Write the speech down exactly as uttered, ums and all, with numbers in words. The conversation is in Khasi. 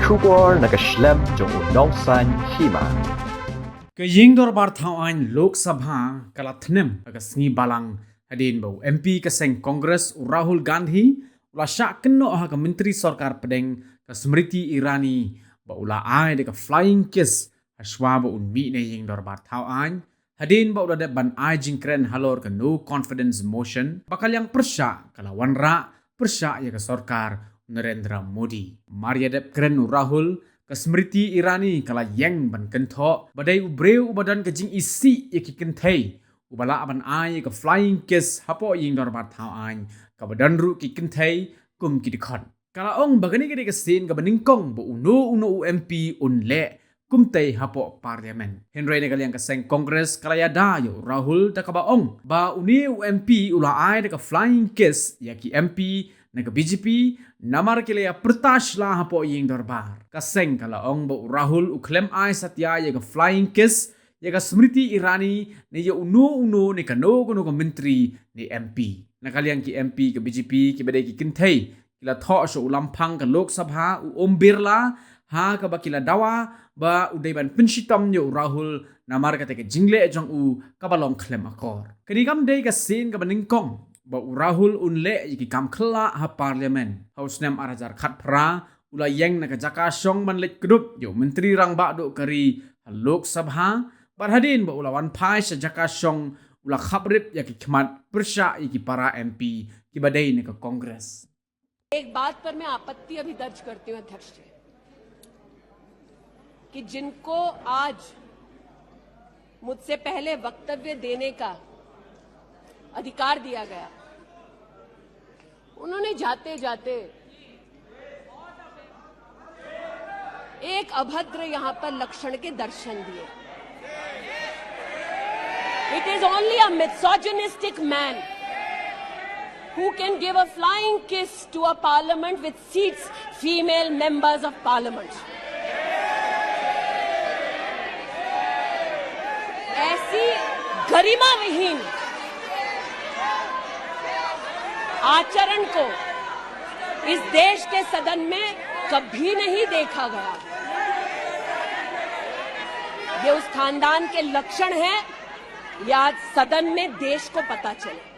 Khubor na ka shlem jong u Nongsaiñ Hima. Ka ïing dorbar thaw aiñ Lok Sabha ka la thnem ha ka sngi Balang hadien ba u M P ka seng Congress u Rahul Gandhi u la shah kynnoh ha ka Myntri Sorkar Pdeng ka Smriti Irani ba u la ai da ka flying kiss hashwa ba un mih na ïing dorbar thaw aiñ hadien ba u la dep ban ai jingkren halor ka no confidence motion ba ka liang pyrshah ka la wanrah pyrshah ïa ka sorkar u Narendra Modi. Mar ïa dep kren u Rahul, ka Smriti Irani ka la ïeng ban kynthoh ba dei u briew uba don ka jingisih ïa ki kynthei uba lah ban ai ïa ka flying kiss hapoh ïing dorbar thaw aiñ kaba don ruh ki kynthei kum ki dkhot. Ka la ong ba kane ka dei ka sien kaba nyngkong ba uno uno u M P un leh kumtei hapoh Parliament. Hynrei na ka liang ka seng Congress ka la ïada ïa u Rahul da kaba ong ba une u M P u la ai da ka flying kiss ïa ki M P na ka B J P namar ki la ïa pyrta shla hapoh ïing dorbar. Ka seng ka la ong ba u Rahul u khlem ai satia ïa ka flying kiss ïa ka Smriti Irani ne ïa uno uno ne kano kano ka myntri ne M P. Na ka liang ki M P ka B J P kiba dei ki kynthei ki la thoh sha u lamphang ka Lok Sabha u Om Birla ha kaba ki la dawa ba u dei ban pynshitom ïa u Rahul namar kata ka jingleh jong u kaba long khlem akor. Kane kam dei ka sien kaba nyngkong ba u Rahul un leh ïa ki kam khyllah ha Parliament. Ha u snem ar hajar khatphra u la ïeng na ka jaka shong ban leit kdup ïa u Myntri Rangbah Duh ka ri ha Lok Sabha bad hadien ba u la wan phai sha jaka shong u la khaprit ïa ki khmat pyrshah ïa ki para M P kiba dei na ka Congress. एक बात पर मैं आपत्ति अभी दर्ज करती हूं अध्यक्ष जी, कि जिनको आज मुझसे पहले वक्तव्य देने का अधिकार दिया गया, उन्होंने जाते जाते एक अभद्र यहां पर लक्षण के दर्शन दिए। It is only a misogynistic man who can give a flying kiss to a parliament which seats female members of parliament. ऐसी गरिमा विहीन आचरण को इस देश के सदन में कभी नहीं देखा गया। ये उस खानदान के लक्षण हैं। ये आज सदन में देश को पता चले।